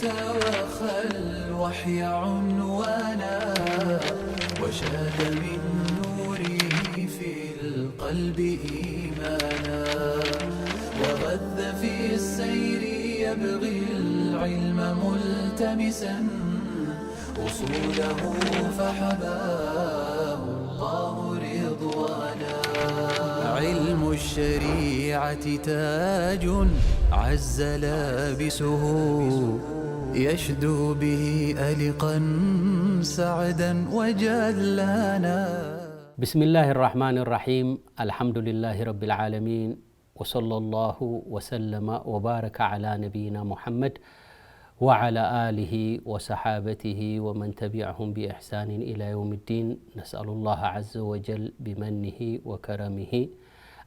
توخى الوحي عنوانا، وشاد من نوره في القلب إيمانا، وغذ في السير يبغي العلم ملتمسا، أصوله فحباه الله رضوانا. علم الشريعة تاج عز لابسه، يشدو به ألقا سعدا وجلانا. بسم الله الرحمن الرحيم. الحمد لله رب العالمين. وصلى الله وسلم وبارك على نبينا محمد وعلى آله وصحابته ومن تبعهم بإحسان إلى يوم الدين. نسأل الله عز وجل بمنه وكرمه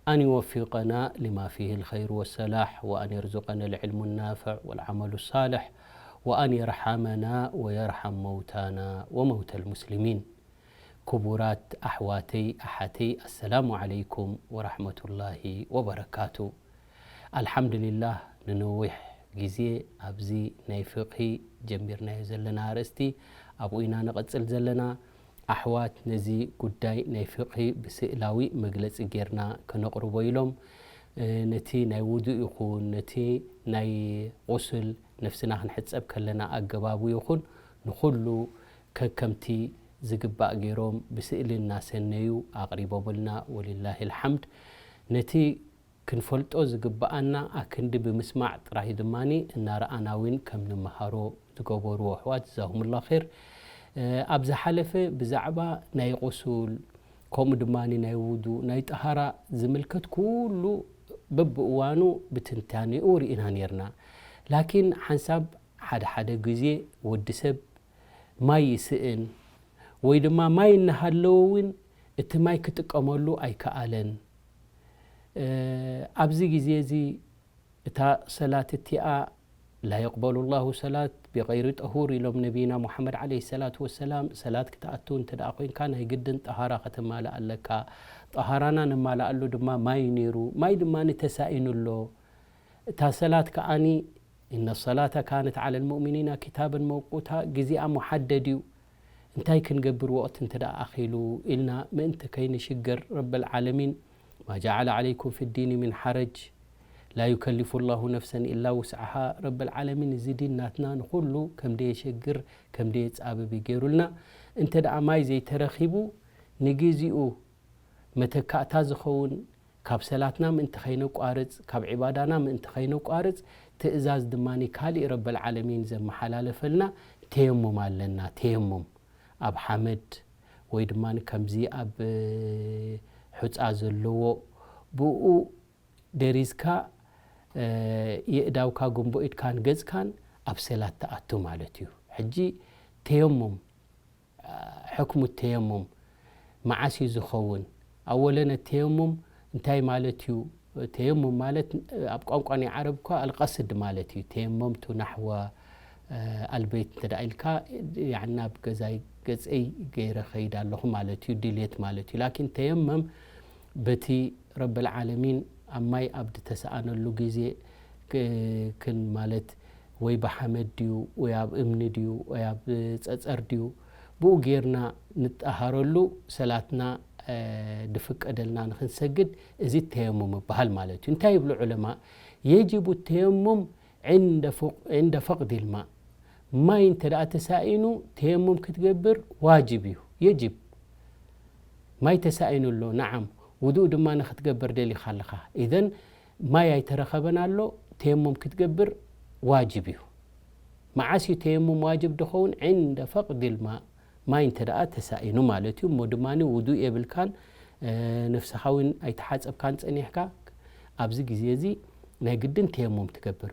أن يوفقنا لما فيه الخير والصلاح، وأن يرزقنا العلم النافع والعمل الصالح، وأن يرحمنا ويرحم موتانا وموتى المسلمين. ክቡራት ኣሕዋተይ ኣሓተይ፣ ኣሰላሙ ዓለይኩም ወራሕመቱላሂ ወበረካቱ። ኣልሓምዱሊላህ፣ ንነዊሕ ግዜ ኣብዚ ናይ ፍቕሂ ጀሚርናዮ ዘለና ኣርእስቲ ኣብኡ ኢና ንቐጽል ዘለና። ኣሕዋት ነዚ ጉዳይ ናይ ፍቕሂ ብስእላዊ መግለጺ ጌርና ከነቕርቦ ኢሎም፣ እ፣ ነቲ ናይ ውዱእ ይኹን ነቲ ናይ ቁስል ነፍስና ክንሕጸብ ከለና ኣገባቡ ይኹን ንኹሉ ከከምቲ ዝግባእ ገይሮም ብስእሊ እናሰነዩ ኣቕሪቦምልና፣ ወሊላሂ ልሓምድ። ነቲ ክንፈልጦ ዝግብኣና ኣክንዲ ብምስማዕ ጥራይ ድማ እናረኣና እውን ከም ንመሃሮ ዝገበሩ ኣሕዋት፣ ጀዛሁሙላህ ኸይር። እ፣ ኣብ ዝሓለፈ ብዛዕባ ናይ ቁሱል፣ ከምኡ ድማ ናይ ውዱእ፣ ናይ ጠሃራ ዝምልከት ኩሉ በብእዋኑ ብትንታኔኡ ርኢና ነይርና። ላኪን ሓንሳብ ሓደ ሓደ ግዜ ወዲ ሰብ ማይ ይስእን፣ ወይ ድማ ማይ እናሃለወ እውን እቲ ማይ ክጥቀመሉ ኣይከኣለን። እ፣ ኣብዚ ግዜ እዚ እታ ሰላት እቲኣ ላ የቕበሉ ላሁ ሰላት ብገይሪ ጠሁር ኢሎም ነቢና ሙሓመድ ዓለይሂ ሰላቱ ወሰላም። ሰላት ክትኣቱ እንተ ደኣ ኮይንካ ናይ ግድን ጠሃራ ከተማልእ ኣለካ። ጠሃራና ነማልኣሉ ድማ ማይ ነይሩ፣ ማይ ድማ ተሳኢኑ ኣሎ። እታ ሰላት ከኣኒ፣ إن الصلاة كانت على المؤمنين كتابا موقوتا፣ ግዜኣ ሙሓደድ እዩ። እንታይ ክንገብር ወቕቲ እንተ ደኣ ኣኺሉ ኢልና ምእንቲ ከይንሽገር፣ ረበል ዓለሚን ما جعل عليكم في الدين من حرج لا يكلف الله نفسا إلا وسعها። ረበል ዓለሚን እዚ ዲን ናትና ንኹሉ ከም ደየሸግር ከም ደየጻብብ እዩ ገይሩልና። እንተ ደኣ ማይ ዘይተረኺቡ ንግዚኡ መተካእታ ዝኸውን ካብ ሰላትና ምእንቲ ከይነቋርጽ፣ ካብ ዒባዳና ምእንቲ ከይነቋርጽ፣ ትእዛዝ ድማ ካሊእ ረበል ዓለሚን ዘመሓላለፈልና ተየሙም ኣለና። ተየሙም ኣብ ሓመድ ወይ ድማ ከምዚ ኣብ፣ እ፣ ሑጻ ዘለዎ ብኡ ደሪዝካ፣ እ፣ የእዳውካ ጉንቦ ኢድካን ገጽካን ኣብ ሰላት ትኣቱ ማለት እዩ። ሕጂ ተየሙም፣ እ፣ ሕክሙ ተየሙም መዓስ እዩ ዝኸውን? ኣወለን ተየሙም እንታይ ማለት እዩ? ተየሙም ማለት ኣብ ቋንቋ ናይ ዓረብ እኳ ኣልቀስድ ማለት እዩ። ተየመምቱ ናሕወ፣ እ፣ ኣልበይት እንተ ደኣ ኢልካ፣ ያዕኒ ናብ ገዛይ ገጸይ ገይረ ኸይድ ኣለኹ ማለት እዩ፣ ድሌት ማለት እዩ። ላኪን ተየመም በቲ ረበል ዓለሚን ኣብ ማይ ኣብ ዝተሰኣነሉ ግዜ ክ-፣ ክን ማለት ወይ ብሓመድ ድዩ ወይ ኣብ እምኒ ድዩ ወይ ኣብ ጸጸር ድዩ ብኡ ጌርና ንጠሃረሉ ሰላትና፣ እ፣ ድፍቀደልና ንኽንሰግድ እዚ ተየሙም ይበሃል ማለት እዩ። እንታይ ይብሉ ዑለማ? የጅቡ ተየሙም ዕንደ ፉቅ-፣ ዕንደ ፈቅድ ልማእ። ማይ እንተ ደኣ ተሳኢኑ ተየሙም ክትገብር ዋጅብ እዩ፣ የጅብ። ማይ ተሳኢኑ ኣሎ፣ ነዓም፣ ውዱእ ድማ ንኽትገብር ደሊኻ ኣለኻ። ኢዘን ማይ ኣይተረኸበን ኣሎ፣ ተየሙም ክትገብር ዋጅብ እዩ። መዓስ እዩ ተየሙም ዋጅብ ድኸውን? ዕንደ ፈቅድ ልማእ፣ ማይ እንተ ደኣ ተሳኢኑ ማለት እዩ። እሞ ድማ ውዱእ የብልካን፣ እ፣ ነፍስኻ እውን ኣይተሓጸብካን ጸኒሕካ፣ ኣብዚ ግዜ እዚ ናይ ግድን ተየሙም ትገብር።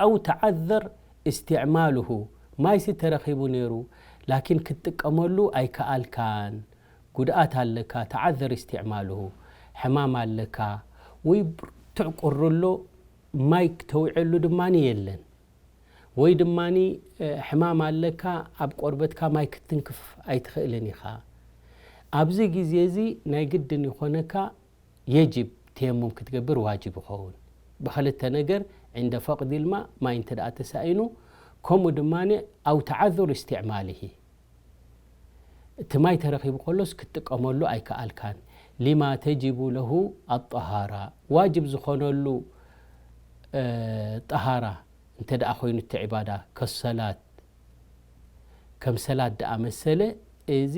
ኣው ተዓዘር እስትዕማሉሁ፣ ማይሲ ተረኺቡ ነይሩ፣ ላኪን ክትጥቀመሉ ኣይከኣልካን፣ ጉድኣት ኣለካ፣ ተዓዘር እስትዕማሉሁ፣ ሕማም ኣለካ፣ ወይ ብርቱዕ ቁሪ ኣሎ፣ ማይ ክተውዐሉ ድማ የለን፣ ወይ ድማ፣ እ፣ ሕማም ኣለካ፣ ኣብ ቆርበትካ ማይ ክትትንክፍ ኣይትኽእልን ኢኻ። ኣብዚ ግዜ እዚ ናይ ግድን ይኾነካ፣ የጅብ ተየሙም ክትገብር ዋጅብ ይኸውን። ብኽልተ ነገር፣ ዕንደ ፈቅድ ልማእ፣ ማይ እንተ ደኣ ተሳኢኑ፣ ከምኡ ድማ ኣው ተዓذር እስትዕማልሂ፣ እቲ ማይ ተረኺቡ ከሎስ ክትጥቀመሉ ኣይከኣልካን። ሊማ ተጅቡ ለሁ ኣጠሃራ፣ ዋጅብ ዝኾነሉ ጠሃራ እንተ ደኣ ኮይኑ እቲ ዒባዳ ከሰላት ከም ሰላት ደኣ መሰለ፣ እዚ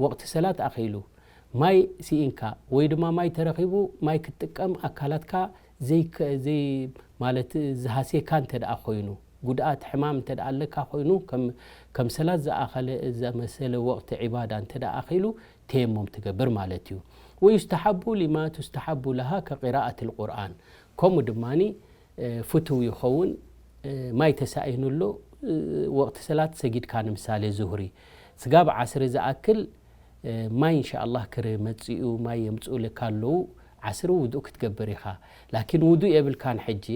ወቕቲ ሰላት ኣኺሉ ማይ ስኢንካ ወይ ድማ ማይ ተረኺቡ ማይ ክትጥቀም ኣካላትካ ዘይከ- ዘይ ማለት ዝሃስየካ እንተ ደኣ ኮይኑ፣ ጉድኣት ሕማም እንተ ደኣ ኣለካ ኮይኑ፣ ከም ከም ሰላት ዝኣኸለ ዘመሰለ ወቕቲ ዒባዳ እንተ ደኣ ኣኺሉ ተየሙም ትገብር ማለት እዩ። ወዩስተሓቡ ሊማ ቱስተሓቡ ለሃ ከቂራኣት ልቁርኣን፣ ከምኡ ድማኒ ፍትው ይኸውን። ማይ ተሳኢኑ ኣሎ፣ ወቕቲ ሰላት ሰጊድካ ንምሳሌ ዙህሪ ስጋብ ዓስሪ ዝኣክል ማይ እንሻ ኣላህ ክርመፅኡ ማይ የምፅኡልካ ኣለዉ። ዓስሪ ውዱእ ክትገብር ኢኻ። ላኪን ውዱእ የብልካን ሕጂ።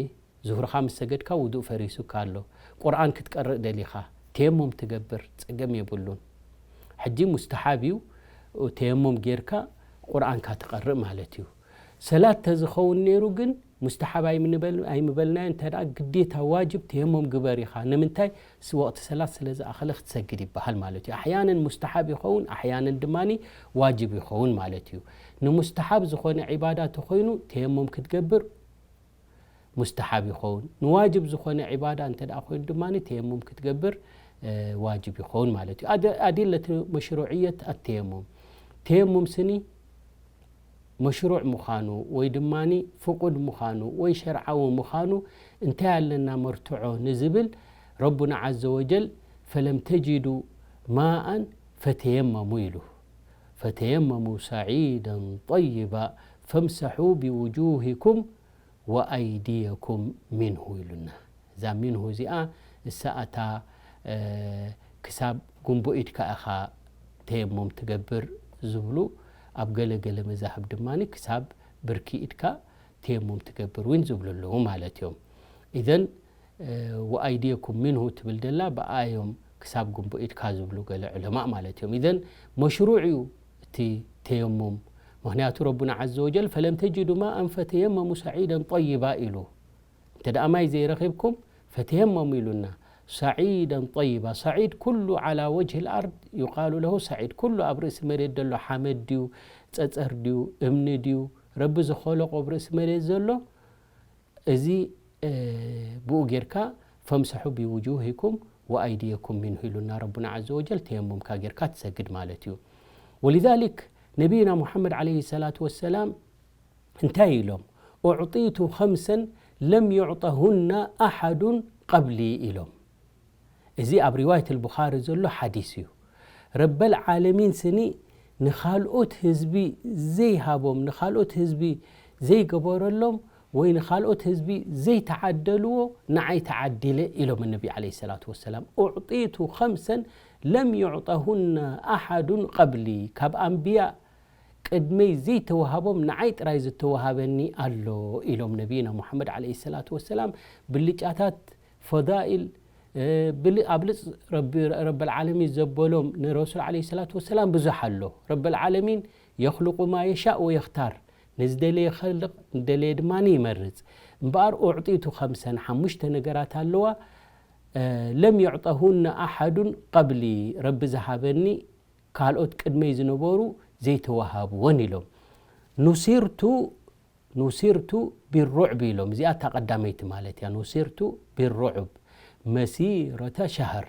ዙህርኻ ምስ ሰገድካ ውዱእ ፈሪሱካ ኣሎ። ቁርኣን ክትቀርእ ደሊኻ ተየሙም ትገብር፣ ፀገም የብሉን። ሕጂ ሙስተሓብ እዩ፣ ተየሙም ጌርካ ቁርኣንካ ትቐርእ ማለት እዩ። ሰላት ተዝኸውን ነይሩ ግን ሙስተሓብ ኣይምንበል- ኣይምበልናዮ። እንተ ደኣ ግዴታ ዋጅብ ተየሙም ግበር ኢኻ። ንምንታይ? ስ- ወቕቲ ሰላት ስለ ዝኣኸለ ክትሰግድ ይበሃል ማለት እዩ። ኣሕያንን ሙስተሓብ ይኸውን፣ ኣሕያንን ድማ ዋጅብ ይኸውን ማለት እዩ። ንሙስተሓብ ዝኾነ ዒባዳ ተኾይኑ ተየሙም ክትገብር ሙስተሓብ ይኸውን። ንዋጅብ ዝኾነ ዒባዳ እንተ ደኣ ኮይኑ ድማ ተየሙም ክትገብር ዋጅብ ይኸውን ማለት እዩ። ኣደ- ኣዲለቲ መሽሩዕየት ኣተየሙም፣ ተየሙም ስኒ መሽሩዕ ምዃኑ ወይ ድማ ፍቁድ ምዃኑ ወይ ሸርዓዊ ምዃኑ እንታይ ኣለና መርትዖ ንዝብል፣ ረቡና ዓዘ ወጀል ፈለም ተጅዱ ማኣን ፈተየመሙ ኢሉ። ፈተየመሙ ሰዒደን ጠይባ ፈምሰሑ ብውጁሂኩም ወኣይድየኩም ሚንሁ ኢሉና። እዛ ሚንሁ እዚኣ እሳ እታ ክሳብ ጉንቦ ኢድካ ኢኻ ተየሙም ትገብር ዝብሉ፣ ኣብ ገለ ገለ መዛህብ ድማ ክሳብ ብርኪ ኢድካ ተየሙም ትገብር እውን ዝብሉ ኣለዉ ማለት እዮም። ኢዘን ወኣይድየኩም ሚንሁ ትብል ደላ ብኣዮም ክሳብ ጉንቦ ኢድካ ዝብሉ ገለ ዑለማእ ማለት እዮም። ኢዘን መሽሩዕ እዩ እቲ ተየሙም። ምክንያቱ ረቡና ዓዘ ወጀል ፈለም ተጅዱ ማኣን ፈተየመሙ ሰዒደን ጠይባ ኢሉ። እንተ ደኣ ማይ ዘይረኺብኩም ፈተየመሙ ኢሉና። ሰዒደን ጠይባ፣ ሰዒድ ኩሉ ዓላ ወጅህ ልኣርድ ዩቃሉ ለሁ ሰዒድ፣ ኩሉ ኣብ ርእሲ መሬት ዘሎ ሓመድ ድዩ፣ ጸጸር ድዩ፣ እምኒ ድዩ፣ ረቢ ዝኸለቆ ኣብ ርእሲ መሬት ዘሎ፣ እዚ ብኡ ጌርካ ፈምሰሑ ብውጁሂኩም ወኣይድየኩም ሚንሁ ኢሉና ረቡና ዓዘ ወጀል። ተየሙምካ ጌርካ ትሰግድ ማለት እዩ። ወሊዛሊክ ነቢይና ሙሓመድ ዓለይሂ ሰላቱ ወሰላም እንታይ ኢሎም? ኡዕጢቱ ኸምሰን ለም ዩዕጠሁና ኣሓዱን ቀብሊ ኢሎም። እዚ ኣብ ሪዋየት ልቡኻሪ ዘሎ ሓዲስ እዩ። ረበል ዓለሚን ስኒ ንኻልኦት ህዝቢ ዘይሃቦም፣ ንኻልኦት ህዝቢ ዘይገበረሎም ወይ ንኻልኦት ህዝቢ ዘይተዓደልዎ ንዓይ ተዓዲለ ኢሎም ነቢ ዓለይሂ ሰላቱ ወሰላም። ኡዕጢቱ ኸምሰን ለም ዩዕጠሁና ኣሓዱን ቀብሊ፣ ካብ ኣንብያ ቅድመይ ዘይተዋሃቦም ንዓይ ጥራይ ዝተዋሃበኒ ኣሎ ኢሎም ነቢይና ሙሓመድ ዓለይሂ ሰላቱ ወሰላም። ብልጫታት ፈዳኢል ብልእ- ኣብልፅ ረቢ ረበል ዓለሚን ዘበሎም ንረሱል ዓለይሂ ሰላቱ ወሰላም ብዙሕ ኣሎ። ረበል ዓለሚን የኽልቁ ማ የሻእ ወየኽታር፣ ንዝደለየ ይኸልቕ፣ ንደለየ ድማ ይመርፅ። እምበኣር ኡዕጢቱ ኸምሰን፣ ሓሙሽተ ነገራት ኣለዋ። ለም የዕጠሁነ ኣሓዱን ቀብሊ፣ ረቢ ዝሃበኒ ካልኦት ቅድመይ ዝነበሩ ዘይተዋሃብወን ኢሎም። ኑሲርቱ ኑሲርቱ ቢሩዕብ ኢሎም። እዚኣ እታ ቀዳመይቲ ማለት እያ። ኑሲርቱ ቢሩዕብ መሲረተ ሸህር።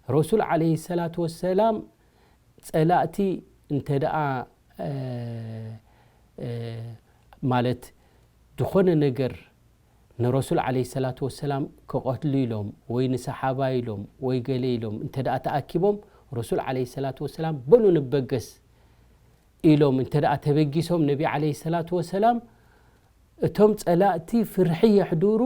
ረሱል ዓለይሂ ሰላቱ ወሰላም ጸላእቲ እንተ ደኣ ማለት ዝኾነ ነገር ንረሱል ዓለይሂ ሰላቱ ወሰላም ክቐትሉ ኢሎም ወይ ንሰሓባ ኢሎም ወይ ገለ ኢሎም እንተ ደኣ ተኣኪቦም፣ ረሱል ዓለይሂ ሰላቱ ወሰላም በሉ ንበገስ ኢሎም እንተ ደኣ ተበጊሶም ነቢ ዓለይሂ ሰላቱ ወሰላም፣ እቶም ጸላእቲ ፍርሒ የሕድሩ።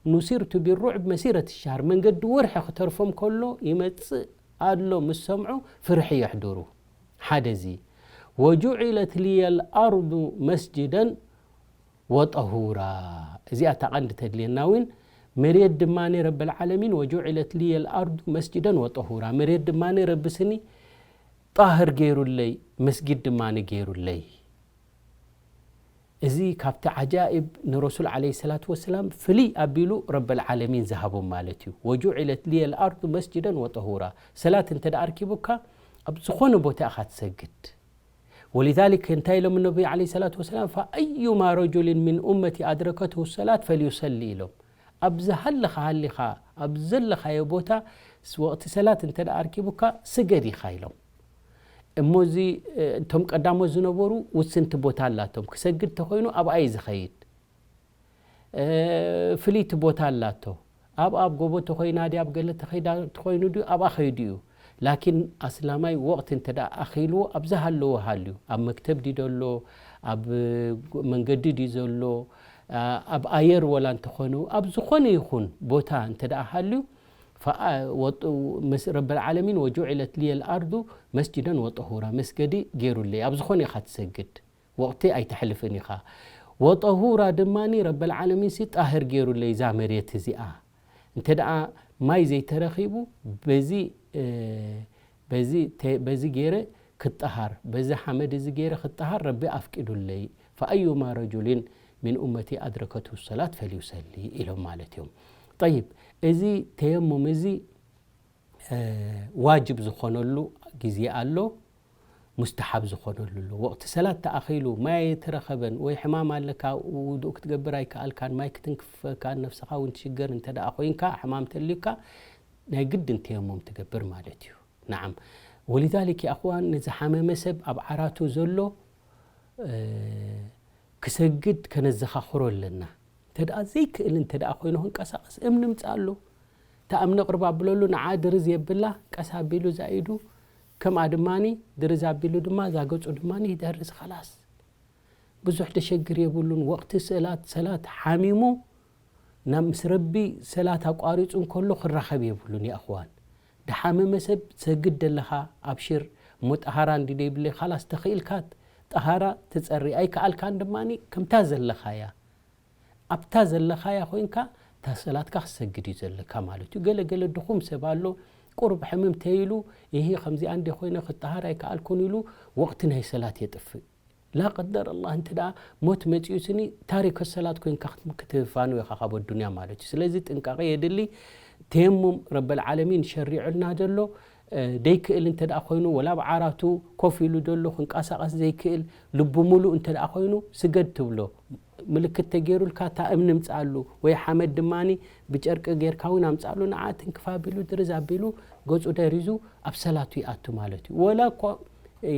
ኑሲርቱ ቢሩዕብ መሲረት ሻህር፣ መንገዲ ወርሒ ክተርፎም ከሎ ይመጽእ ኣሎ ምስ ሰምዑ ፍርሒ የሕድሩ። ሓደ እዚ። ወጁዒለት ሊየ ልኣርዱ መስጅደን ወጠሁራ። እዚኣ እታ ቀንዲ ተድልየና እውን፣ መሬት ድማ ረበል ዓለሚን ወጁዒለት ሊየ ልኣርዱ መስጅደን ወጠሁራ፣ መሬት ድማ ረቢ ስኒ ጣህር ገይሩለይ፣ መስጊድ ድማ ገይሩለይ። እዚ ካብቲ ዓጃኢብ ንረሱል ዓለይሂ ሰላቱ ወሰላም ፍልይ ኣቢሉ ረበል ዓለሚን ዝሃቦም ማለት እዩ። "ወጁዒለት ሊየ ልኣርዱ መስጅደን ወጠሁራ"። ሰላት እንተ ደኣ ኣርኪቡካ፣ ኣብ ዝኾነ ቦታ ኢኻ ትሰግድ። ወሊዛሊክ እንታይ ኢሎም ነቢ ዓለይሂ ሰላቱ ወሰላም? "ፈአዩማ ረጁሊን ሚን ኡመቲ ኣድረከትሁ ሰላት ፈልዩሰሊ" ኢሎም። ኣብ ዝሃለኻ ሃሊኻ፣ ኣብ ዘለኻዮ ቦታ ስ-፣ ወቕቲ ሰላት እንተ ደኣ ኣርኪቡካ፣ ስገድ ኢኻ ኢሎም። እሞ እዚ፣ እ፣ እቶም ቀዳሞት ዝነበሩ ውስንቲ ቦታ ኣላቶም። ክሰግድ ተኾይኑ ኣብኣ እዩ ዝኸይድ። እ፣ ፍልይቲ ቦታ ኣላቶ። ኣብ፣ ኣብ ጎቦ ተኾይና ድዩ፣ ኣብ ገለ ተኸይዳ ተኾይኑ ድዩ፣ ኣብኣ ኸይዱ እዩ። ላኪን ኣስላማይ ወቕቲ እንተ ደኣ ኣኺልዎ፣ ኣብ ዝሃለዎ ሃልዩ፣ ኣብ መክተብ ድዩ ዘሎ፣ ኣብ መንገዲ ድዩ ዘሎ፣ ኣ-፣ ኣብ ኣየር ወላ እንተኾኑ፣ ኣብ ዝኾነ ይኹን ቦታ እንተ ደኣ ሃልዩ፣ ፈኣ-፣ ወጡ-፣ ምስ-፣ ረበል ዓለሚን "ወጁዒለት ሊየ ልኣርዱ መስጅደን ወጠሁራ"፣ መስገዲ ገይሩለይ፣ ኣብ ዝኾነ ኢኻ ትሰግድ። ወቕቲ ኣይተሕልፍን ኢኻ። ወጠሁራ ድማኒ ረበል ዓለሚን ሲ ጣህር ገይሩለይ እዛ መሬት እዚኣ። እንተ ደኣ ማይ ዘይተረኺቡ በዚ፣ እ፣ በዚ ተ-፣ በዚ ገይረ ክጠሃር፣ በዚ ሓመድ እዚ ገይረ ክጠሃር ረቢ ኣፍቂዱለይ። "ፈአዩማ ረጁሊን ሚን ኡመቲ ኣድረከቱ ሰላት ፈልዩሰሊ" ኢሎም ማለት እዮም። ጠይብ፣ እዚ ተየሙም እዚ እ፣ ዋጅብ ዝኾነሉ ግዜ ኣሎ፣ ሙስተሓብ ዝኾነሉ ኣሎ። ወቕቲ ሰላት ተኣኺሉ ማይ ኣይተረኸበን ወይ ሕማም ኣለካ፣ ውዱእ ክትገብር ኣይከኣልካን፣ ማይ ክትንክፈካን፣ ነፍስኻ እውን ትሽገር እንተ ደኣ ኮይንካ፣ ሕማም ተልዩካ፣ ናይ ግድን ተየሙም ትገብር ማለት እዩ። ነዓም። ወሊዛሊክ፣ ያ ኣኽዋን፣ ንዝሓመመ ሰብ ኣብ ዓራቱ ዘሎ፣ እ፣ ክሰግድ ከነዘኻኽሮ ኣለና። እንተ ደኣ ዘይክእል እንተ ደኣ ኮይኑ ክንቀሳቐስ እምኒ ምጽኣሉ። እታ እምኒ ቅርብ ኣብለሉ፣ ንዓ ድርዝ የብላ፣ ቀስ ኣቢሉ እዛ ኢዱ፣ ከምኣ ድማኒ ድርዝ ኣቢሉ ድማ እዛ ገጹ ድማኒ ይደርዝ። ኸላስ። ብዙሕ ደሸግር የብሉን። ወቕቲ ሰላት፣ ሰላት ሓሚሙ ናብ ምስ ረቢ ሰላት ኣቋሪጹ እንከሎ ክራኸብ የብሉን። ያ እኽዋን፣ ደሓመመ ሰብ ሰግድ ደለኻ፣ ኣብሽር። እሞ ጠሃራ እንዲ ደይብለይ፣ ኻላስ፣ ተኽኢልካ ጠሃራ ትጸሪ፣ ኣይከኣልካን ድማኒ ከምታ ዘለኻያ፣ ኣብታ ዘለኻያ ኮይንካ እታ ሰላትካ ክትሰግድ እዩ ዘለካ ማለት እዩ። ገለ ገለ ድኹም ሰብ ኣሎ፣ ቁሩብ ሕምም ተይሉ፣ ይሂ ከምዚኣ እንደ ኮይነ ክጠሃር ኣይከኣልኩን ኢሉ ወቕቲ ናይ ሰላት የጥፍእ። ላ ቀደር ኣላህ፣ እንተ ደኣ ሞት መጺኡ ስኒ ታሪክ ሰላት ኮይንካ ክት-፣ ክትፋነው ኢኻ ካብ ኣዱንያ ማለት እዩ። ስለዚ ጥንቃቐ የድሊ። ተየሙም ረበል ዓለሚን ሸሪዑልና ዘሎ፣ እ፣ ደይክእል እንተ ደኣ ኮይኑ፣ ወላ ኣብ ዓራቱ ኮፍ ኢሉ ዘሎ ክንቀሳቐስ ዘይክእል፣ ልቡ ሙሉእ እንተ ደኣ ኮይኑ፣ ስገድ ትብሎ። ምልክት ተገይሩልካ፣ እታ እምኒ ምጽኣሉ፣ ወይ ሓመድ ድማኒ ብጨርቂ ጌርካ እውን ኣምጽኣሉ፣ ንዓ ትንክፍ ኣቢሉ፣ ድርዝ ኣቢሉ፣ ገጹ ደሪዙ ኣብ ሰላቱ ይኣቱ ማለት እዩ። ወላ እኳ፣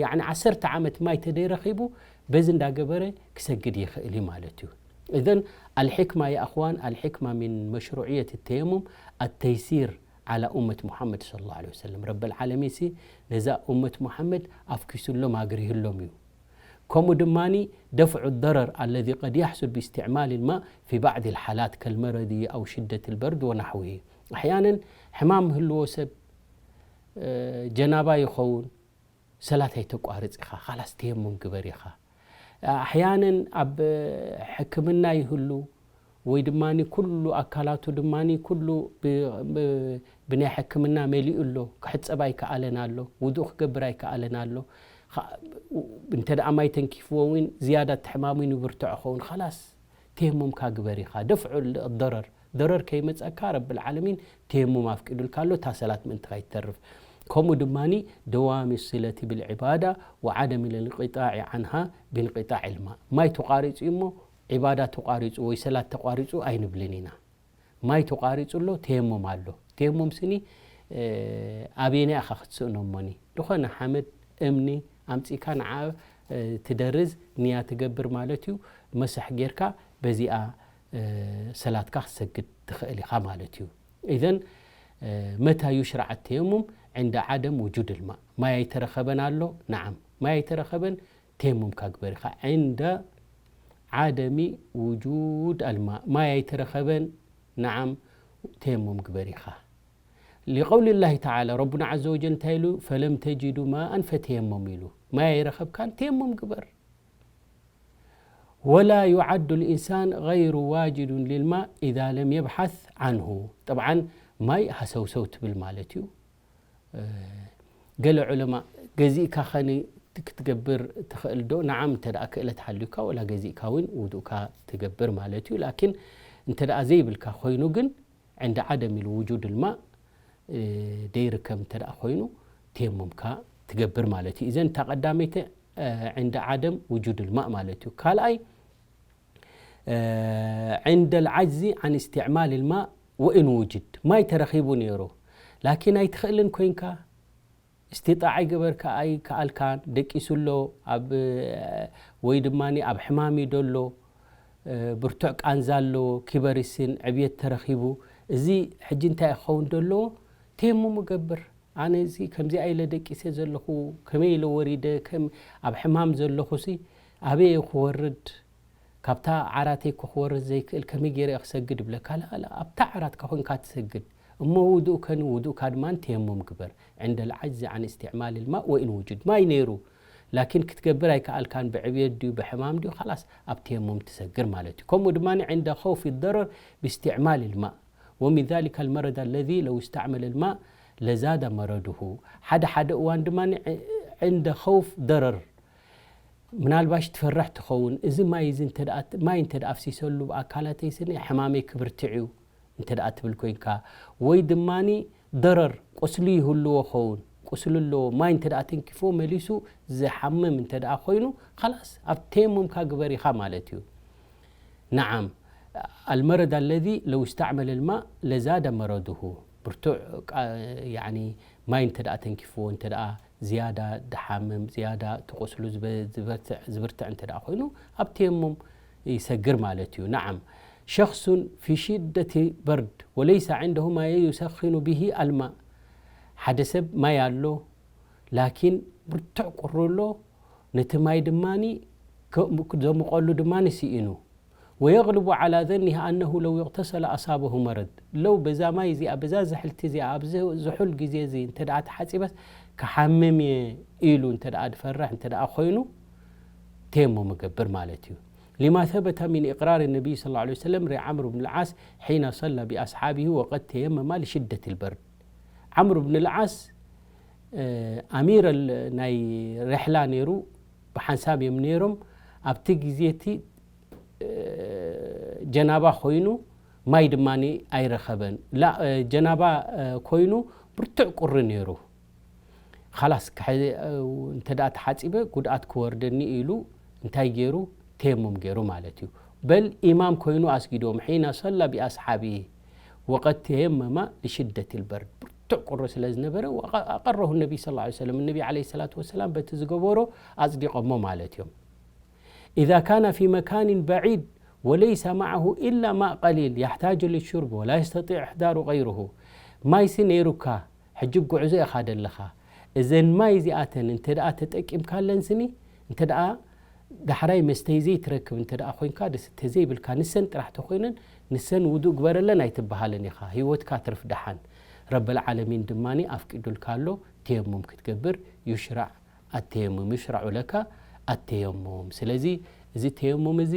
ያዕኒ፣ ዓሰርተ ዓመት ማይ ተደይረኺቡ፣ በዚ እንዳገበረ ክሰግድ ይኽእል እዩ ማለት እዩ። እዘን ኣልሕክማ፣ ያ ኣኽዋን፣ ኣልሕክማ ሚን መሽሩዕየት ተየሙም ኣተይሲር ዓላ ኡመት ሙሓመድ ሰለላሁ ዐለይሂ ወሰለም። ረበል ዓለሚን ሲ ነዛ ኡመት ሙሓመድ ኣፍኪሱሎም ኣግሪህሎም እዩ። ከምኡ ድማኒ ደፍዑ ደረር ኣለዚ ቀድ የሕሱል ብእስትዕማል ልማእ ፊ ባዕድ ልሓላት ከልመረዲ ኣው ሽደት ልበርድ ወናሕዊሂ። ኣሕያነን ሕማም ህልዎ ሰብ፣ እ፣ ጀናባ ይኸውን፣ ሰላት ኣይተቋርጽ ኢኻ፣ ኻላስ ተየሙም ግበር ኢኻ። ኣሕያነን ኣብ ሕክምና ይህሉ፣ ወይ ድማኒ ኩሉ ኣካላቱ ድማኒ ኩሉ ብ-፣ ብ-፣ ብናይ ሕክምና መሊኡ ኣሎ፣ ክሕጸብ ኣይከኣለን ኣሎ፣ ውዱእ ክገብር ኣይከኣለን ኣሎ። ኻ-፣ እንተ ደኣ ማይ ተንኪፍዎ እውን ዝያዳ እቲ ሕማም እውን ይብርትዖ ኸውን። ኻላስ ተየሙምካ ግበር ኢኻ። ደፍዑ ደረር፣ ደረር ከይመጸካ ረብል ዓለሚን ተየሙም ኣፍቂዱልካ ኣሎ፣ እታ ሰላት ምእንቲ ከይትተርፍ። ከምኡ ድማኒ ደዋሚ ሲለቲ ብልዕባዳ ወዓደም ልንቅጣዕ ዓንሃ ብንቅጣዕ ልማ። ማይ ተቋሪጹ እሞ ዒባዳ ተቋሪጹ ወይ ሰላት ተቋሪጹ ኣይንብልን ኢና። ማይ ተቋሪጹ ኣሎ፣ ተየሙም ኣሎ። ተየሙም ስኒ፣ እ፣ ኣበየናይ ኢኻ ክትስእኖ እሞኒ? ዝኾነ ሓመድ፣ እምኒ ኣምጺእካ ንዓ፣ እ፣ ትደርዝ፣ ንያ ትገብር ማለት እዩ። መስሕ ጌርካ በዚኣ፣ እ፣ ሰላትካ ክትሰግድ ትኽእል ኢኻ ማለት እዩ። ኢዘን፣ እ፣ መታ ዩሽራዕ ተየሙም? ዕንደ ዓደም ውጁድ ልማእ። ማይ ኣይተረኸበን ኣሎ? ነዓም። ማይ ኣይተረኸበን፣ ተየሙምካ ግበር ኢኻ። ዕንደ ዓደሚ ውጁድ ኣልማእ። ማይ ኣይተረኸበን፣ ነዓም፣ ተየሙም ግበር ኢኻ። ሊቀውሊ ላሂ ተዓላ፣ ረቡና ዐዘ ወጀል እንታይ ኢሉ? "ፈለም ተጅዱ ማኣን ፈተየመሙ" ኢሉ። ማይ ኣይረኸብካን፣ ተየሙም ግበር። "ወላ ዩዓዱ ልኢንሳን ገይሩ ዋጅዱን ልልማእ ኢዛ ለም የብሓስ ዓንሁ።" ጠብዓን ማይ ሃሰውሰው ትብል ማለት እዩ። እ፣ ገለ ዑለማ፣ "ገዚእካ ኸኒ ክትገብር ትኽእል ዶ? ነዓም፣ እንተ ደኣ ክእለት ሃልዩካ ወላ ገዚእካ እውን ውዱእካ ትገብር ማለት እዩ። ላኪን እንተ ደኣ ዘይብልካ ኮይኑ ግን፣ ዕንደ ዓደም ኢሉ ውጁድ ልማእ፣ እ፣ ደይርከብ እንተ ደኣ ኮይኑ፣ ተየሙምካ ትገብር ማለት እዩ። እዘን እታ ቀዳመይቲ፣ እ፣ ዕንደ ዓደም ውጁድ ልማእ ማለት እዩ። ካልኣይ፣ እ፣ ዕንደ ልዓጅዚ ዓን እስትዕማል ልማእ ወኢን ውጅድ፣ ማይ ተረኺቡ ነይሩ፣ ላኪን ኣይትኽእልን ኮይንካ፣ እስቲጣዕ ኣይገበርካ፣ ኣይከኣልካን፣ ደቂሱ ኣሎ፣ ኣብ፣ ወይ ድማ ኣብ ሕማም እዩ ደሎ፣ እ፣ ብርቱዕ ቃንዛ ኣለዎ፣ ኪበሪስን ዕብየት ተረኺቡ፣ እዚ ሕጂ እንታይ ክኸውን ደለዎ? ተየሙም እገብር። ኣነ እዚ ከምዚኣ ኢለ ደቂሰ ዘለኹ፣ ከመይ ኢለ ወሪደ፣ ከም ኣብ ሕማም ዘለኹሲ ኣበይ እየ ክወርድ? ካብታ ዓራተይ እኮ ክወርድ ዘይክእል፣ ከመይ ገይረ እየ ክሰግድ? ይብለካ። ላላ፣ ኣብታ ዓራትካ ኮንካ ትሰግድ። እሞ ውዱእከኒ፣ ውዱእካ ድማ ተየሙም ግበር። ዕንደ ልዓጅዚ ዓን እስትዕማል ልማእ ወኢን ውጁድ። ማይ ነይሩ፣ ላኪን ክትገብር ኣይከኣልካን፣ ብዕብየት ድዩ ብሕማም ድዩ፣ ኻላስ ኣብ ተየሙም ትሰግር ማለት እዩ። ከምኡ ድማ ዕንደ ኸውፊ ደረር ብእስትዕማል ልማእ፣ ወሚን ዛሊከ ልመረድ ኣለዚ ለው እስተዕመለ ልማእ ለዛደ መረድሁ። ሓደ ሓደ እዋን ድማ ዕንደ ኸውፍ ደረር፣ ምናልባሽ ትፈርሕ ትኸውን፣ እዚ ማይ እዚ እንተ ደኣ፣ ማይ እንተ ደኣ ኣፍሲሰሉ ብኣካላተይ ስኒ ሕማመይ ክብርትዕ እዩ እንተ ደኣ ትብል ኮይንካ፣ ወይ ድማኒ ደረር ቁስሊ ይህልዎ ኸውን፣ ቁስሊ ኣለዎ፣ ማይ እንተ ደኣ ተንኪፍዎ መሊሱ ዝሓምም እንተ ደኣ ኮይኑ፣ ኻላስ ኣብ ተየሙምካ ግበር ኢኻ ማለት እዩ። ነዓም፣ ኣልመረድ ኣለዚ ለው እስተዕመለ ልማእ ለዛደ መረድሁ። ብርቱዕ ቃ-፣ ያኒ ማይ እንተ ደኣ ተንኪፍዎ፣ እንተ ደኣ ዝያዳ ድሓምም፣ ዝያዳ እቲ ቁስሉ ዝበ-፣ ዝበርትዕ፣ ዝብርትዕ እንተ ደኣ ኮይኑ፣ ኣብ ተየሙም ይሰግር ማለት እዩ። ነዓም፣ ሸኽሱን ፊ ሽደቲ በርድ ወለይሰ ዕንደሁ ማ ዩሰኺኑ ብሂ ኣልማእ። ሓደ ሰብ ማይ ኣሎ፣ ላኪን ብርቱዕ ቁሪ ኣሎ፣ ነቲ ማይ ድማኒ ከ-፣ ዘሙቐሉ ድማኒ ስኢኑ። ወየግልቡ ዓላ ዘኒህ ኣነሁ ለው እቕተሰለ ኣሳበሁ መረድ። ለው በዛ ማይ እዚኣ፣ በዛ ዝሕልቲ እዚኣ፣ ኣብዚ ዝሑል ግዜ እዚ እንተ ደኣ ተሓጺበስ ክሓምም እየ ኢሉ እንተ ደኣ ዝፈርሕ እንተ ደኣ ኮይኑ፣ ተየሙም ይገብር ማለት እዩ። ሊማ ሰበተ ሚን ኢቅራር ነቢይ ሰለላሁ ዐለይሂ ወሰለም ሪዓምር ብን ልዓስ ሒነ ሰላ ቢኣስሓቢሂ ወቀድ ተየመማ ሊሽደት ልበርድ። ዓምር ብን ልዓስ፣ እ፣ ኣሚር ል-፣ ናይ ርሕላ ነይሩ፣ ብሓንሳብ እዮም ነይሮም። ኣብቲ ግዜ እቲ፣ እ፣ ጀናባ ኮይኑ፣ ማይ ድማ ኣይረኸበን። ላ-፣ እ፣ ጀናባ፣ እ፣ ኮይኑ ብርቱዕ ቁሪ ነይሩ። ኻላስ፣ ክሐ-፣ እ፣ እንተ ደኣ ተሓጺበ ጉድኣት ክወርደኒ ኢሉ እንታይ ገይሩ? ተየሙም ገይሩ ማለት እዩ። በል ኢማም ኮይኑ ኣስጊዶም፣ ሒነ ሰላ ቢኣስሓቢሂ ወቀድ ተየመማ ሊሽደት ልበርድ። ብርቱዕ ቁሪ ስለ ዝነበረ፣ ወቀ-፣ ኣቀረሁ ነቢ ሰለላሁ ዐለይሂ ወሰለም። ነቢ ዐለይሂ ሰላቱ ወሰላም በቲ ዝገበሮ ኣጽዲቖሞ ማለት እዮም። ኢዛ ካነ ፊ መካኒን በዒድ ወለይሰ መዓሁ ኢላ ማእ ቀሊል የሕታጁ ሊሹርብ ወላ የስተጢዕ ኢሕዳሩ ገይሩሁ። ማይሲ ነይሩካ፣ ሕጂ ጉዕዞ ኢኻ ደለኻ። እዘን ማይ እዚኣተን እንተ ደኣ ተጠቂምካለን ስኒ፣ እንተ ደኣ ዳሕራይ መስተይ ዘይትረክብ እንተ ደኣ ኮይንካ፣ ደስ እንተዘይብልካ፣ ንሰን ጥራሕ ተኾይነን፣ ንሰን ውዱእ ግበረለን ኣይትበሃልን ኢኻ። ህይወትካ ትርፍ ደሓን። ረበል ዓለሚን ድማኒ ኣፍቂዱልካ ኣሎ፣ ተየሙም ክትገብር ዩሽራዕ ኣተየሙም፣ ዩሽራዑ ለካ ኣተየሙም። ስለዚ እዚ ተየሙም እዚ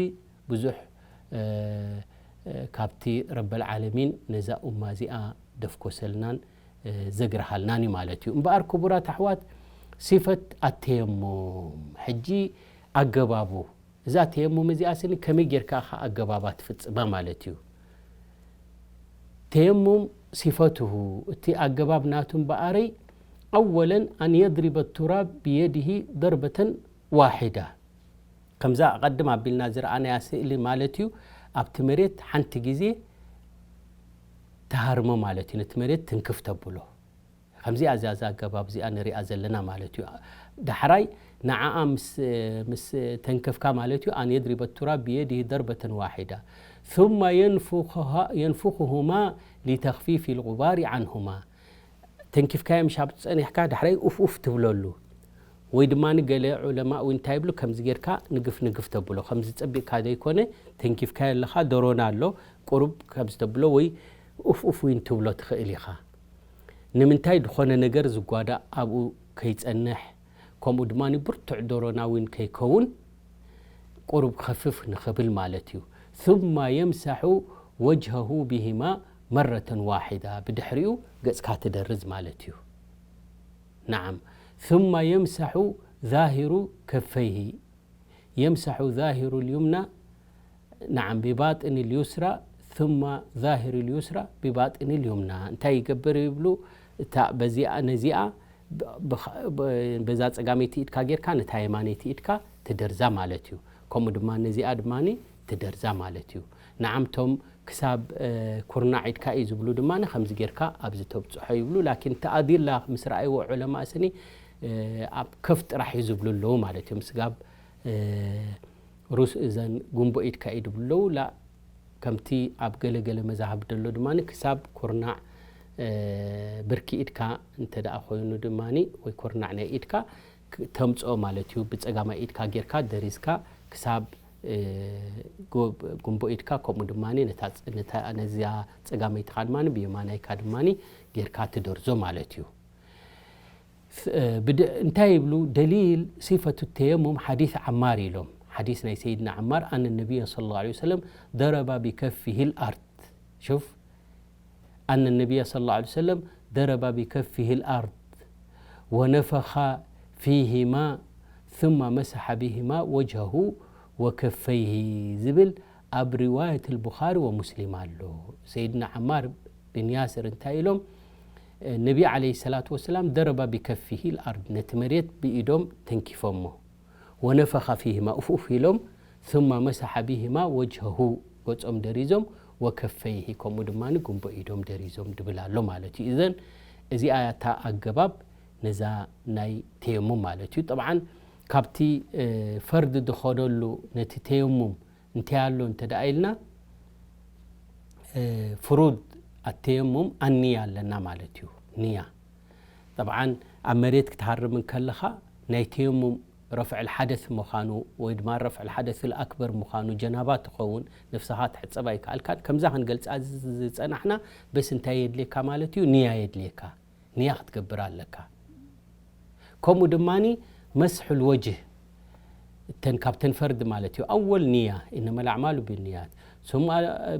ብዙሕ፣ እ፣ እ፣ ካብቲ ረበል ዓለሚን ነዛ ኡማ እዚኣ ደፍኮሰልናን፣ እ፣ ዘግርሃልናን እዩ ማለት እዩ። እምበኣር ክቡራት ኣሕዋት፣ ሲፈት ኣተየሙም፣ ሕጂ ኣገባቡ፣ እዛ ተየሙም እዚኣ ስኒ ከመይ ጌርካ ኢኻ ኣገባባ ትፍጽማ ማለት እዩ። ተየሙም ሲፈትሁ፣ እቲ ኣገባብ ናቱ እምበኣረይ፣ ኣወለን ኣን የድሪበ ቱራብ ብየድሂ ደርበተን ዋሒዳ። ከምዛ ኣቐድም ኣቢልና ዝረኣናያ ስእሊ ማለት እዩ። ኣብቲ መሬት ሓንቲ ግዜ ተሃርሞ ማለት እዩ። ነቲ መሬት ትንክፍ ተብሎ። ከምዚኣ እዛ፣ እዛ ኣገባብ እዚኣ ንሪኣ ዘለና ማለት እዩ። ዳሕራይ ንዓኣ ምስ፣ ምስ ተንከፍካ ማለት እዩ፣ ኣን የድሪበ ቱራብ ብየድሂ ደርበተን ዋሒዳ ثم ينفخها، ينفخهما لتخفيف الغبار عنهما። ተንኪፍካዮ ምሽ ኣብ ጸኒሕካ ዳሕራይ ኡፍ ኡፍ ትብለሉ። ወይ ድማ ንገለ ዑለማ እውን እንታይ ይብሉ፣ ከምዚ ጌርካ ንግፍ ንግፍ ተብሎ፣ ከምዚ ጸቢቕካ ዘይኮነ፣ ተንኪፍካዮ ኣለኻ፣ ደሮና ኣሎ፣ ቁሩብ ከምዚ ተብሎ ወይ ኡፍ ኡፍ እውን ትብሎ ትኽእል ኢኻ። ንምንታይ? ዝኾነ ነገር ዝጓዳእ ኣብኡ ከይጸንሕ፣ ከምኡ ድማ ብርቱዕ ደሮና እውን ከይከውን፣ ቁሩብ ኸፍፍ ንኽብል ማለት እዩ። ثم يمسح وجهه بهما مرة واحدة، ብድሕሪኡ ገጽካ ትደርዝ ማለት እዩ። ነዓም። ثم يمسح ظاهر كفيه يمسح ظاهر اليمنى نعم بباطن اليسرى ثم ظاهر اليسرى بباطن اليمنى እንታይ ይገብር ይብሉ እታ በዚኣ ነዚኣ በዛ ጸጋመይቲ ኢድካ ጌርካ ነታ የማነይቲ ኢድካ ትደርዛ ማለት እዩ። ከምኡ ድማ ነዚኣ ድማ ትደርዛ ማለት እዩ። ንዓምቶም ክሳብ ኩርናዕ ኢድካ እዩ ዝብሉ ድማ ከምዚ ጌርካ ኣብዚ ተብፅሖ ይብሉ። ላኪን ተኣዲላ ምስ ረኣይዎ ዑለማ ስኒ ኣብ ከፍ ጥራሕ እዩ ዝብሉ ኣለዉ ማለት እዩ። ምስጋብ ሩስ እዘን ጉንቦ ኢድካ እዩ ዝብሉ ኣለዉ። ላ ከምቲ ኣብ ገለገለ መዛህብ ደሎ ድማ ክሳብ ኩርናዕ ብርኪ ኢድካ እንተ ደኣ ኮይኑ ድማ ወይ ኩርናዕ ናይ ኢድካ ተምፅኦ ማለት እዩ። ብፀጋማይ ኢድካ ጌርካ ደሪዝካ ክሳብ ጉንቦ ኢድካ ከምኡ ድማ ነዚያ ፀጋመይትኻ ድማ ብየማናይካ ድማ ጌርካ ትደርዞ ማለት እዩ። እንታይ ይብሉ ደሊል صفة التيمم حديث عمار ኢሎም ሓዲስ ናይ ሰይድና ዓማር أن النبي صلى الله عليه وسلم ضرب بكفه الأرض شوف أن النبي صلى الله عليه وسلم ضرب بكفه الأرض ونفخ فيهما ثم مسح بهما وجهه وكفيه ዝብል ኣብ رواية البخاري ومسلم ኣሎ። ሰይድና ዓማር ብን ያስር እንታይ ኢሎም ነቢ عليه الصلاة والسلام ضرب بكفه الأرض ነቲ መሬት ብኢዶም ተንኪፎሞ ونفخ فيهما ኡፍ ኡፍ ኢሎም ثم مسح بهما وجهه ገጾም ደሪዞም وكفيه ከምኡ ድማ ጉንቦ ኢዶም ደሪዞም ድብል ኣሎ ማለት እዩ። እዘን እዚኣ እታ ኣገባብ ነዛ ናይ ተየሙም ማለት እዩ። ጠብዓን ካብቲ ፈርድ ዝኸደሉ ነቲ ተየሙም እንታይ ኣሎ እንተ ደኣ ኢልና ፍሩድ ኣተየሙም ኣንያ ኣለና ማለት እዩ። ንያ ጠብዓን ኣብ መሬት ክትሃርም እንከለኻ ናይ ተየሙም ረፍዕል ሓደስ ምዃኑ ወይ ድማ ረፍዕል ሓደስ ኣክበር ምዃኑ ጀናባ ትኸውን ነፍስኻ ትሕፀብ ኣይከኣልካን። ከምዛ ክንገልፃ ዝፀናሕና በስ እንታይ የድልየካ ማለት እዩ? ንያ የድልየካ። ንያ ክትገብር ኣለካ። ከምኡ ድማ መስሑል ወጅህ እተን ካብተን ፈርድ ማለት እዩ። ኣወል ንያ إنما الأعمال بالنيات ثم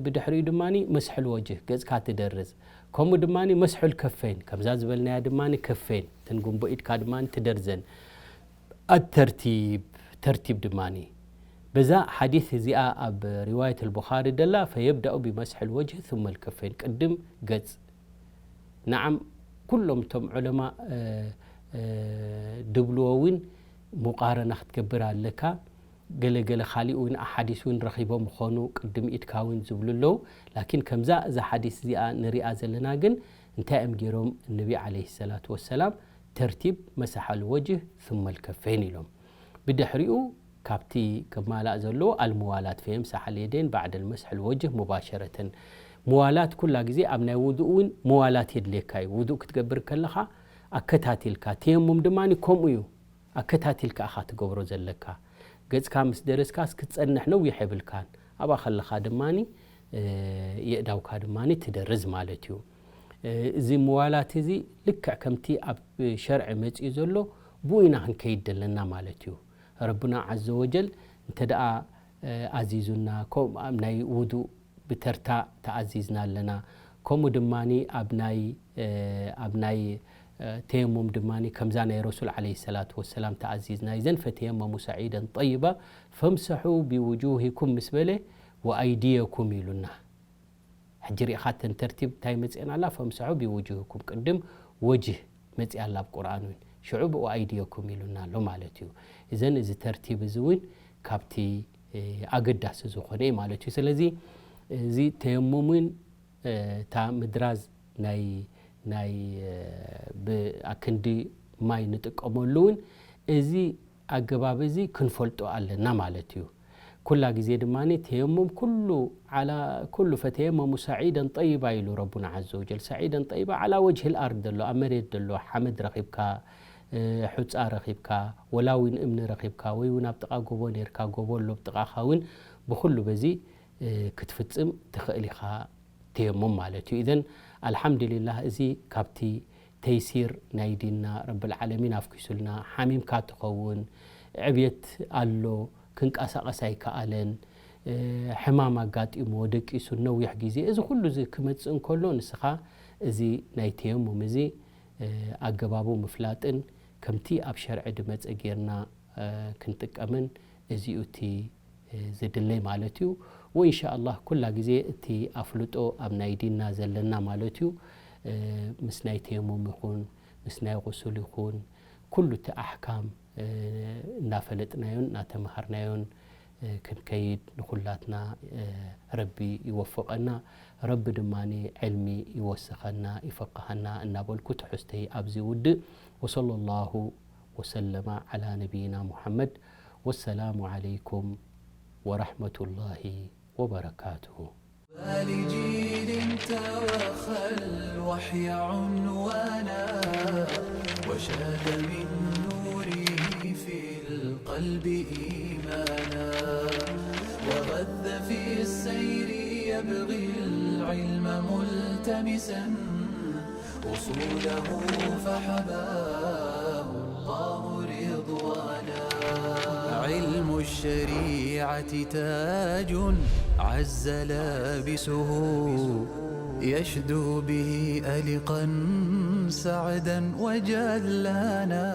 ብድሕሪኡ ድማ መስሑል ወጅህ ገጽካ ትደርዝ። ከምኡ ድማ መስሑል ከፈይን ከምዛ ዝበልናያ ድማ ከፈይን እተን ጉንቦ ኢድካ ድማ ትደርዘን። ኣተርቲብ ተርቲብ ድማ በዛ ሓዲስ እዚኣ ኣብ ሪዋየት ኣልቡኻሪ ደላ فيبدأ بمسح الوجه ثم الكفين ቅድም ገጽ ነዓም ኩሎም እቶም ዑለማ ድብልዎ እውን ሙቃረና ክትገብር ኣለካ። ገለ ገለ ካሊእ እውን ኣሓዲስ እውን ረኺቦም ምኾኑ ቅድም ኢድካ እውን ዝብሉ ኣለዉ። ላኪን ከምዛ እዛ ሓዲስ እዚኣ ንሪኣ ዘለና ግን እንታይ እዮም ገይሮም እነቢ ዓለይሂ ሰላቱ ወሰላም ተርቲብ መሰሓል ወጅህ ثم الكفين ኢሎም። ብድሕሪኡ ካብቲ ክማላእ ዘለዎ ኣልሙዋላት ፈየምሳሕ ኣልየደይን ባዕደ ልመስሕ ልወጅህ ሙባሸረተን። ሙዋላት ኩላ ግዜ ኣብ ናይ ውዱእ እውን ሙዋላት የድልየካ እዩ። ውዱእ ክትገብር ከለኻ ኣከታቲልካ፣ ተየሙም ድማ ከምኡ እዩ። ኣከታቲልካ ኢኻ ትገብሮ ዘለካ። ገጽካ ምስ ደረስካስ ክትጸንሕ ነዊሕ የብልካን። ኣብኣ ከለኻ ድማ የእዳውካ ድማ ትደርዝ ማለት እዩ። እዚ ሙዋላት እዚ ልክዕ ከምቲ ኣብ ሸርዒ መጺኡ ዘሎ ብኡ ኢና ክንከይድ ዘለና ማለት እዩ። ረብና ዓዘ ወጀል እንተ ደኣ ኣዚዙና፣ ከምኡ ኣብ ናይ ውዱእ ብተርታ ተኣዚዝና ኣለና። ከምኡ ድማ ኣብ ናይ ኣብ ናይ ተየሙም ድማ ከምዛ ናይ ረሱል ዓለይሂ ሰላቱ ወሰላም ተኣዚዝና። እዘን ፈተየመሙ ሰዒደን ጠይባ ፈምሰሑ ቢውጁሂኩም ምስ በለ ወኣይድየኩም ኢሉና። ሕጂ ሪኢኻ እተን ተርቲብ እንታይ መፅአን ኣላ? ፈምሰሑ ቢውጁህኩም ቅድም ወጅህ መፅኣ ኣላ ኣብ ቁርኣን እውን ሽዑ ብኡ ኣይድየኩም ኢሉና ኣሎ ማለት እዩ። እዘን እዚ ተርቲብ እዚ እውን ካብቲ ኣገዳሲ ዝኾነ እዩ ማለት እዩ። ስለዚ እዚ ተየሙም እውን እታ ምድራዝ ናይ ናይ ብኣክንዲ ማይ ንጥቀመሉ እውን እዚ ኣገባብ እዚ ክንፈልጦ ኣለና ማለት እዩ። ኩላ ግዜ ድማ ተየሙም ኩሉ ዓላ ኩሉ ፈተየመሙ ሰዒደን ጠይባ ኢሉ ረቡና ዓዘ ወጀል። ሰዒደን ጠይባ ዓላ ወጅህ ልኣርድ ዘሎ ኣብ መሬት ዘሎ ሓመድ ረኺብካ፣ ሑፃ ረኺብካ፣ ወላ እውን እምኒ ረኺብካ ወይ እውን ኣብ ጥቓ ጎቦ ነርካ ጎቦ ኣሎ ኣብ ጥቓኻ እውን ብኩሉ በዚ ክትፍፅም ትኽእል ኢኻ። ተየሙም ማለት እዩ። ኢዘን ኣልሓምዱሊላህ እዚ ካብቲ ተይሲር ናይ ዲንና ረብል ዓለሚን ኣፍኪሱልና። ሓሚምካ ትኸውን፣ ዕብየት ኣሎ፣ ክንቀሳቐስ ኣይከኣለን፣ ሕማም ኣጋጢምዎ ደቂሱ ነዊሕ ግዜ። እዚ ኩሉ እዚ ክመጽእ እንከሎ ንስኻ እዚ ናይ ተየሙም እዚ ኣገባቡ ምፍላጥን ከምቲ ኣብ ሸርዒ ድመጸ ጌርና ክንጥቀምን እዚኡ እቲ ዝድለይ ማለት እዩ። ወኢንሻ ኣላህ ኩላ ግዜ እቲ ኣፍልጦ ኣብ ናይ ዲንና ዘለና ማለት እዩ ምስ ናይ ተየሙም ይኹን ምስ ናይ ቁሱል ይኹን ኩሉ እቲ ኣሕካም እናፈለጥናዮን እናተምሃርናዮን ክንከይድ ንኹላትና ረቢ ይወፍቐና። ረቢ ድማ ዕልሚ ይወስኸና ይፈቅሃና እናበልኩ ትሕዝተይ ኣብዚ ውድእ። ወሰለላሁ ወሰለማ ዓላ ነቢይና ሙሐመድ። ወሰላሙ ዓለይኩም ወረሕመቱላሂ ወበረካቱሁ። لجيل توخى الوحي عنوانا، وشاد من نوره في القلب إيمانا، وغذ في السير يبغي العلم ملتمسا، أصوله فحباه الله رضوانا. علم الشريعة تاج عز لابسه، يشدو به ألقا سعدا وجلانا.